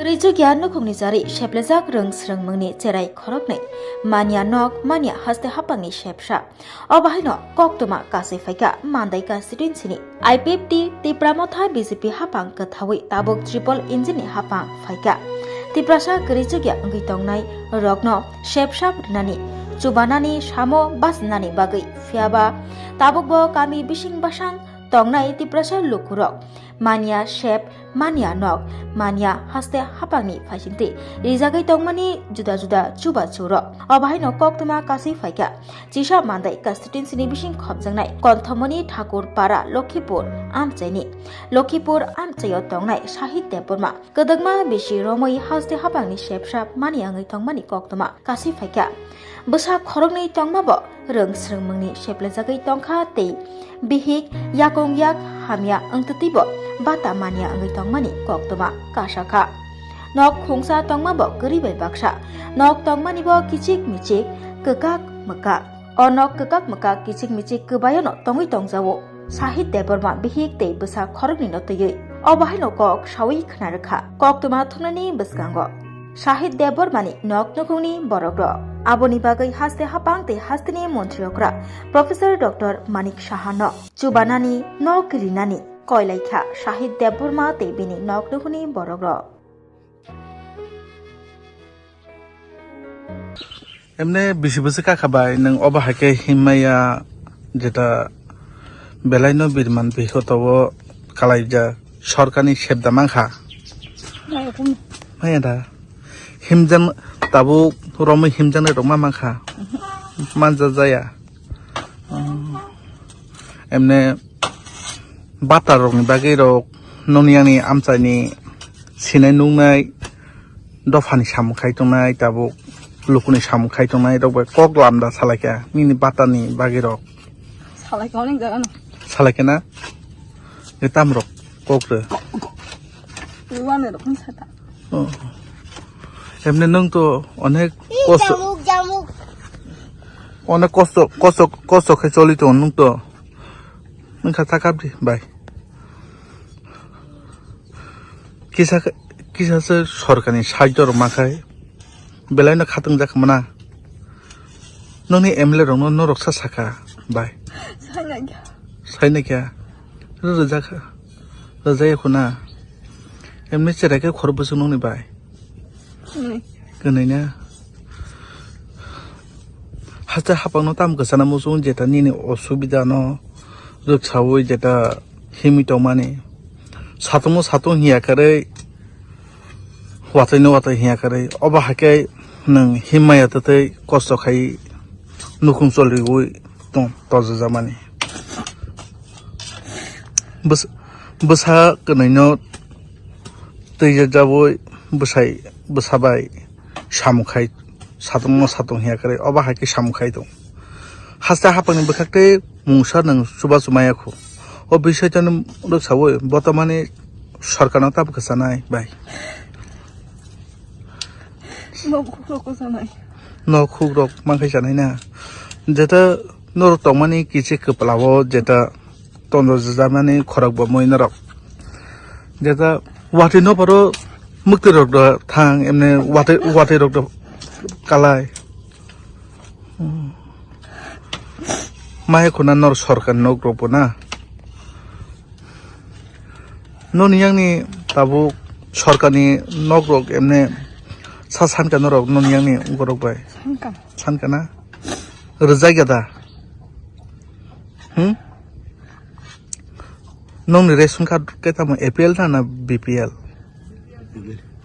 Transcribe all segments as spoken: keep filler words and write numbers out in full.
Rijukya nukhungni jari seplejak rwng swrwngmungni cherai khoroknwi manya nok manya haste hapangni sepsa. O bahaino koktwma kasui phaikha Mandai constituency-ni. I P F T Tipra Motha B J P hapang kwthaui tabuk triple engine-ni hapang phaikha. Tiprasa kwrwi chukya wngwi tongnai rokno sepsa rinani, chubanani, samo bachnani bagwi, phiyaba tabukbo kami bising bwsang tongnai Tiprasa lukurok manya sep, manya nok, manya haste hapangni phaisingtwi rijagwi tongmani juda juda chubachu rok. O bahaino koktwma kasui phaikha Chisa Mandai constituency-ni bising khopjaknai Konthomoni Thakur Para Lokhipur amchaini. Lokhipur amchaio tongnai Sahid Debbarma kwdwkma bisi romwi haste hapangni sepsa manya wngwi tongmani koktwma kasui phaikha. Bwsa khoroknwi tongmabo rwng swrwngmungni seplejagwi tongkha tei bihik yakung yak hamya wngtwtwibo bata manya wngwi tongmani koktwma kasakha. Nok khungsa tongmabo kwrwi bai baksa. Nok tongmanibo kichik michik, kwkak mwkak. O nok kwkak mwkak kichik michik kwbaiono tongwi tongjawo. Sahid Debbarma bihik tei bwsa khoroknwino twiwi. O bahaino kok sawi khna rwkha. Koktwma thumnani bwskango. Sahid Debbarmani nok nukhungni borokrok. Aboni bagwi haste hapang tei hasteni montri okra Professor Doctor Manik Sahano chubanani nok rinani koilaikha Sahid Debbarma tei bini nok nukhungni borokrok. Emne bisi bwswk kakha bai nwng obo hai khe himmaya jeta belaino birman bihikotao kalaijak sorkarni sebda mankha. Maya da himjan tabuk romwi himjaknai rok ma mankha. Manja jaya. Emne bata rokni bagwi rok noni ani amchaini sinai nuknai dophani samung khai tongnai tabuk lukuni samung khai tongnai rok bai kok lamda salaikha nini batani bagwi rok. Salaikha onek jaga no. Salaikha na? Ge tam rok kok re. Iwan rok ni sata. Oh. Emne nwng to onek kosto. Jamuk, jamuk. Onek kosto, kosto, kosto khe choli tongo nwng to. Nwng kha ta kap di, bai. Kisa, kisa se sorkarni sahajyo rok ma khai. Belai no khatung jak mana. Nokni M L A rok no norok sa saka, bai. Sai nai kha. Sai nai kha. Rwjak kha. Rwjak ya khuna. Emni cherai khe khoro bwswk nokni bai. Kwnwi. Kwnwi na. Haste hapang no tam kwchana muchung jeta nini osubida no rwksawi jeta himwi tongmani. Satung no satung hiya kwrwi, watwi no watwi hiya kwrwi. Obo hai khe nwng himya twtwi kosto khai nukhung choliwi tong, tojojak mani. Bwsa, bwsa kwnwi no twijajabwi bwsai, bwsa bai samung khai, satung no satung hiya kwrwi, obo hai khe samung khai tong. Haste hapang ni bwkhak tei mungsa nwng chubachu maya khu. O bisai tano rwksawi botomani sorkar no tabuk kwchanai bai. Nok khuk rok kwchanai. Nok khuk rok mankhai chanai na. Jeta norok tongmani kichik kwpla o jeta tondor jamani khorok bo mui norok. Jeta watwi no paro mwktwi rok da thang emne watwi, watwi rok da kalai. Hmm. Maya khuna nor sorkar nok rok bo na. Noni yang ni tabuk sorkar ni nok rok emne sa sanka norok noni yang ni ungkorok bai. Sanka. Sanka na? Rwjak ya da? Hmm? Nokni ration card khe tamo A P L na, na B P L?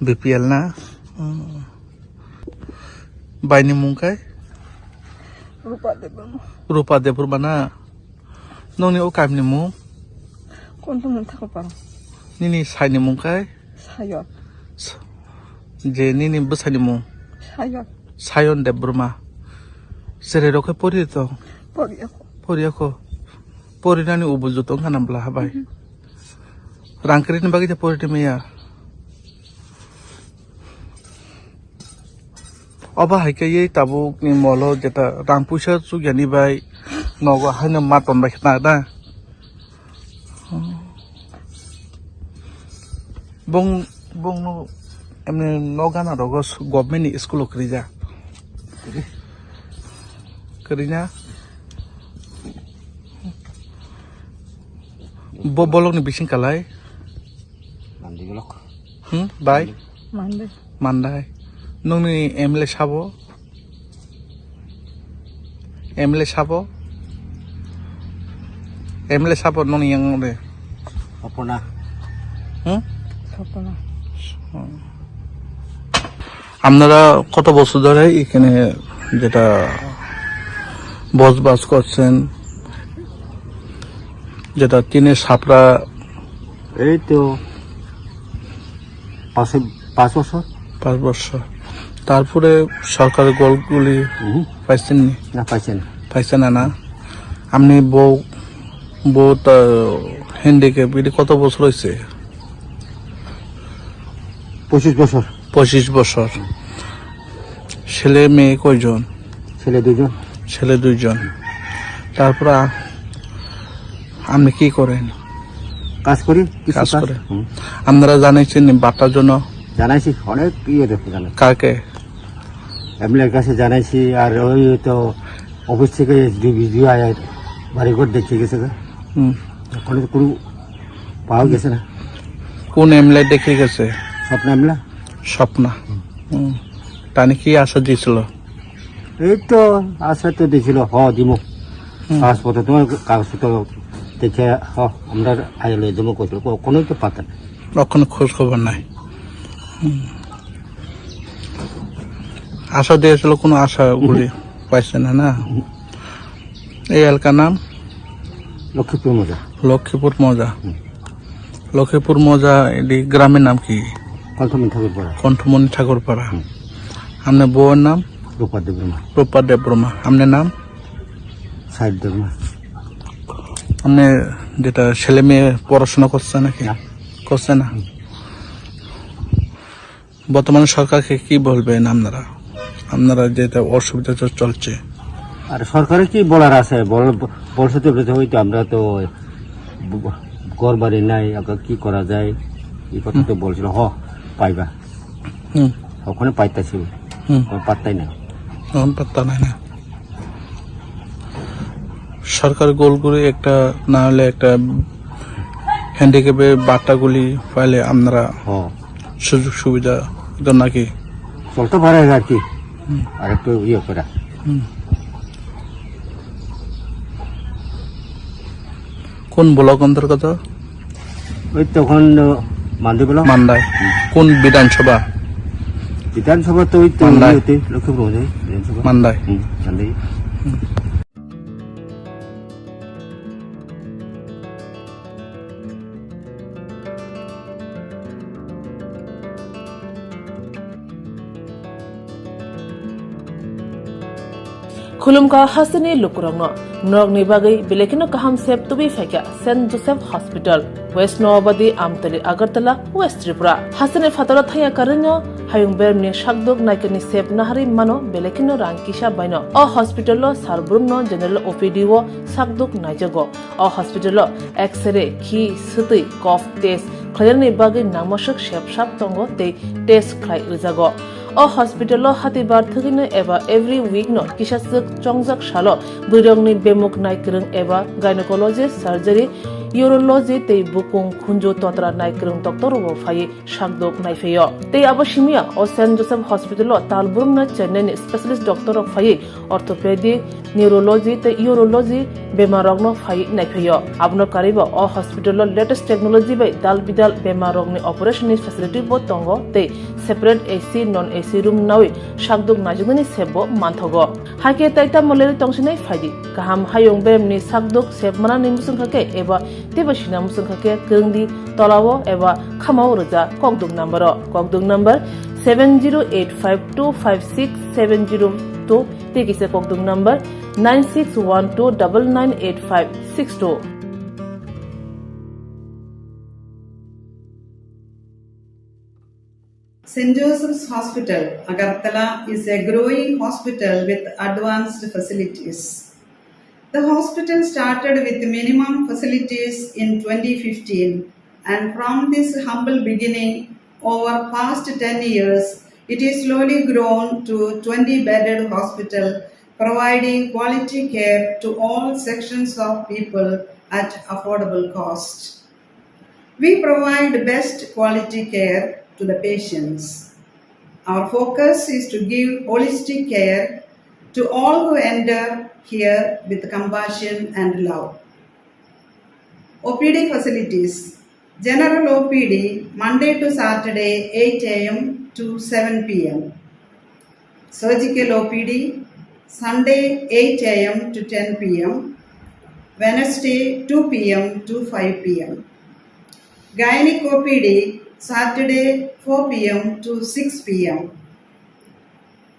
B P L na? Hmm. Bai ni mung kai? Rupa Debbarma. Rupa Debbarma na? Nokni o kami ni mung? Kontom ni thakoparo. Nini sai ni mung kai? Sayon. Sa-, je nini bwsani mung? Sayon. Sayon Debbarma. Cherai rok khe pori tong? Pori ako. Pori ako. Pori nani ubu joto wngkha na bwla habai? Mhm. Rang kwrwi ni bagwi ta pori tongmaya. Obo hai khe ei tabuk ni molo jeta rang puisa chukya ni bai nogo haino ma ton bai khna da. Bong, bong no Emni no gana rogo s-, government ni school o kwrwi ja. Kwrwi na? Bo bolok ni bising kalai. Mandi bolok. Hmm, bai? Mandi. Mandai. Nungni M L A sabo? M L A sabo? M L A sabo noni yang de? Opona. Hmm? Opona. Hmm. আপনারা কত বছর ধরে এখানে যেটা বসবাস করছেন, যেটা টিনের ছাপরা? এই তো পাঁচ, পাঁচ বছর। পাঁচ বছর। তারপরে সরকারের গোলগুলি হুম। পাইছেননি? না, পাইছে না। পাইছে না, না? আপনি বউ, বউ তো হ্যান্ডিক্যাপ, এটি কত বছর হয়েছে? পঁচিশ বছর। পঁচিশ বছর। ছেলে মেয়ে কয়জন? ছেলে দুইজন। ছেলে দুইজন। তারপরে আ-, আপনি কি করেন? কাজ করি, কিছু কাজ কাজ। করে। হুম। আপনারা জানাইছেন নি বার্তার জন্য? জানাইছি, অনেক ইয়ে দেখো জানাই। কাকে? এমএলএর কাছে জানাইছি, আর ওই তো অফিস থেকে এসডিও, বিডিও আয়, বাড়িঘর দেখিয়ে গেছে গো। হুম। ওখানে তো কোনো পাওয়া গেছে না। কোন এমএলএ দেখে গেছে? স্বপ্ন এমএলএ। স্বপ্না। হুম। হুম। তাহলে কি আশা দিয়েছিল? এই তো আশা তো দিয়েছিল, হ, দিমু। হুম। কাগজপত্র, তোমার কাগজপত্র দেখে, হ, আমরা আইলে দিমু কইছিল। কো-, কোনো তো পাতা নেই। কখনো খোঁজ খবর নাই। হুম। আশা দিয়েছিল, কোনো আশা উম। উড়ে পাইছে না, না? উম। এই এলাকার নাম? লক্ষ্মীপুর মৌজা। লক্ষ্মীপুর মৌজা। হুম। লক্ষ্মীপুর মৌজা, এটি গ্রামের নাম কি? কণ্ঠমণি ঠাকুরপাড়া। কণ্ঠমণি ঠাকুরপাড়া। হুম। আপনার বউয়ের নাম? রূপা দেববর্মা। রূপা দেববর্মা। আপনার নাম? সাহেব দেববর্মা। আপনি যেটা ছেলে মেয়ে পড়াশোনা করছে নাকি? না। করছে না? হুম। বর্তমানে সরকারকে কি বলবেন আপনারা? আপনারা যেটা অসুবিধা চ-, চলছে। আর সরকারে কি বলার আছে? বল-, বলছে তো, বলতে হয়তো আমরা তো ব-, ঘর বাড়ি নাই, এখন কি করা যায়? এই কথা তো হুম। বলছিল, হ, পাইবা। হুম। ওখানে পাইতাছি। হুম। কোনো পাত্তাই নাই। এখন পাত্তা নাই না। সরকার গোল করে একটা, না হলে একটা হ্যান্ডিক্যাপের বার্তাগুলি পাইলে আপনারা হ। সুযোগ সুবিধা তো নাকি? চলতে পারে আর কি। হুম। আর একটু ইয়ে করা। হুম। কোন ব্লক অন্তর্গত? ওই তখন, আহ, মান্ডি ব্লক। মান্ডায়। হুম। কোন বিধানসভা? বিধানসভা তো ওই তো মান্ডায়। ইয়েতে, লক্ষ্মীপুর মধ্যে বিধানসভা। মান্ডায়। হুম, মান্ডায়। হুম। Khulumkha hasteni lukurokno, norokni bagwi belai kheno kaham sep tubui phaikha Saint Joseph Hospital, West Noabadi, Amtali, Agartala, West Tripura. Hasteni phataro thangya karwino hayung beremni sakduk naikani sep naharwi mano belai kheno rang kisa baino. O hospital o sal brumno general O P D o sakduk naijago. O hospital o X-ray, khi, swtwi, cough test khlainani bagwi nangmaswk sep sap tongo tei test khlai rwjago. O hospital o hatibar thwgwino eba every week no kisa swk chongjak salo bwrwirokni bemuk naikwrwng eba gynecology, surgery, urology tei bukung khunju totra naikwrwng doctor rokbo phaiwi sakduk naiphaio. Tei abo simiya o Saint Joseph Hospital o tal brumno Chennai ni specialist doctor rok phaiwi orthopedic, neurology tei urology bemar rokno phaiwi naiphaio. Abono karwibo o hospital o latest technology bai dal bidal bemar rokni operation ni facility bo tongo tei separate A C, non A C room nawi sakduk naijaknani sep bo manthogo. Haikhe tai tamo leri tongsinai phaidi. Kaham hayung beremni sakduk sep manani muchungkha khe eba teibo sina muchungkha khe kwrwngdi tolao eba khamao rwja kokduk number o. Kokduk number seven zero eight five two five six seven zero two tei kisa kokduk number nine six one two double nine eight five six two. Saint Joseph's Hospital, Agartala is a growing hospital with advanced facilities. The hospital started with minimum facilities in twenty fifteen, and from this humble beginning, Over past ten years, it is slowly grown to twenty bedded hospital, providing quality care to all sections of people at affordable cost. We provide best quality care to the patients. Our focus is to give holistic care to all who enter here with compassion and love. O P D facilities. General O P D, Monday to Saturday, eight a m to seven p m. Surgical O P D, Sunday, eight a m to ten p m, Wednesday, two p m to five p m. Gynec O P D, Saturday, four p m to six p m.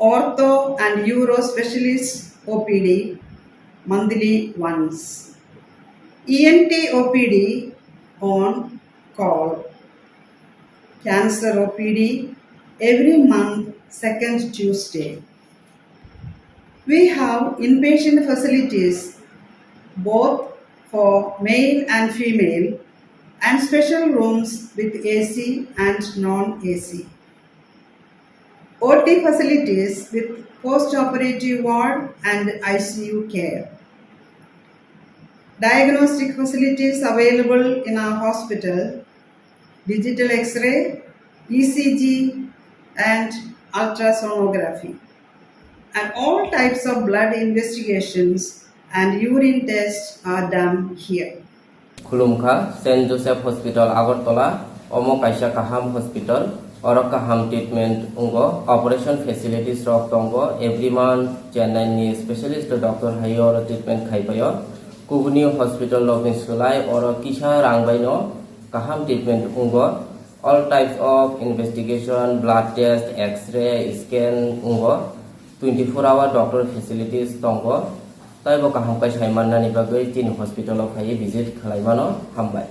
Ortho and Uro Specialist O P D, monthly once. E N T O P D on call. Cancer O P D every month, second Tuesday. We have inpatient facilities both for male and female and special rooms with A C and non-A C. O T facilities with post-operative ward and I C U care. Diagnostic facilities available in our hospital: digital X-ray, E C G, and ultrasonography. And all types of blood investigations and urine tests are done here. Khulumkha, Saint Joseph Hospital, Agartala. Omo kaisa kaham hospital. Oro kaham treatment wngo. Operation facilities rok tongo. Every month Chennai ni specialist doctor hai oro treatment khai paio. Kubuni hospital rok ni slai oro kisa rang bai no kaham treatment wngo. All types of investigation, blood test, X-ray, scan wngo. Twenty four hour doctor facilities tongo. Taibo kaham khe sai mannani bagwi chini hospital o phaiwi visit khlai mano. Hambai.